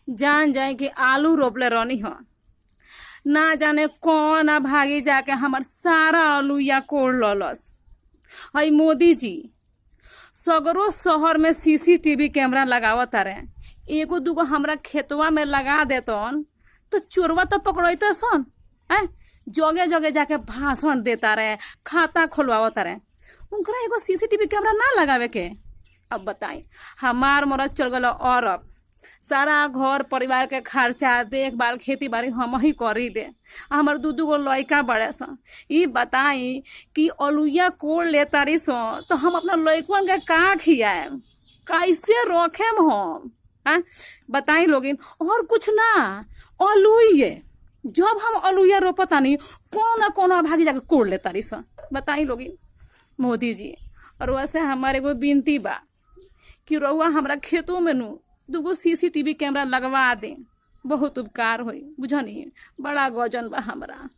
जान जाए कि आलू रोपले रहनी ह। ना जाने कौन आ भागी जाके हमर सारा आलूया कोड़ ललस। हई मोदी जी सगरो शहर में सीसीटीवी कैमरा लगावत तारे, एगो दूगो हमरा खेतवा में लगा देतन तो चोरवा तो पकड़ते सन। हैं, जगह जगह जाके भाषण देता रहे, खाता खोलवावत रहे, उनकरा एगो सीसीटीवी कैमरा ना लगावे के। अब बताई, हमार मरद चल गल अरब, सारा घर परिवार के खर्चा देखभाल खेती बाड़ी हम ही करी दे, हमर दू दू गो लड़का बड़े सन। ई बताई कि अलुइया कोड़ ले तारी सन तो हम अपना लड़कवन के का खियाएम, कैसे रखेम हम? आ बताई लोगिन। और कुछ ना, अलुइये जब हम अलुइया रोपतानी कोनो कोनो भागी जाके कोड़ ले तारी सन। बताई लोगिन मोदी जी। और वैसे हमार एगो विनती बा कि रउआ हमरा खेतों में नु दूगो सीसीटीवी कैमरा लगवा दे, बहुत उपकार होई, बुझनी? बड़ा गजन बा हमरा।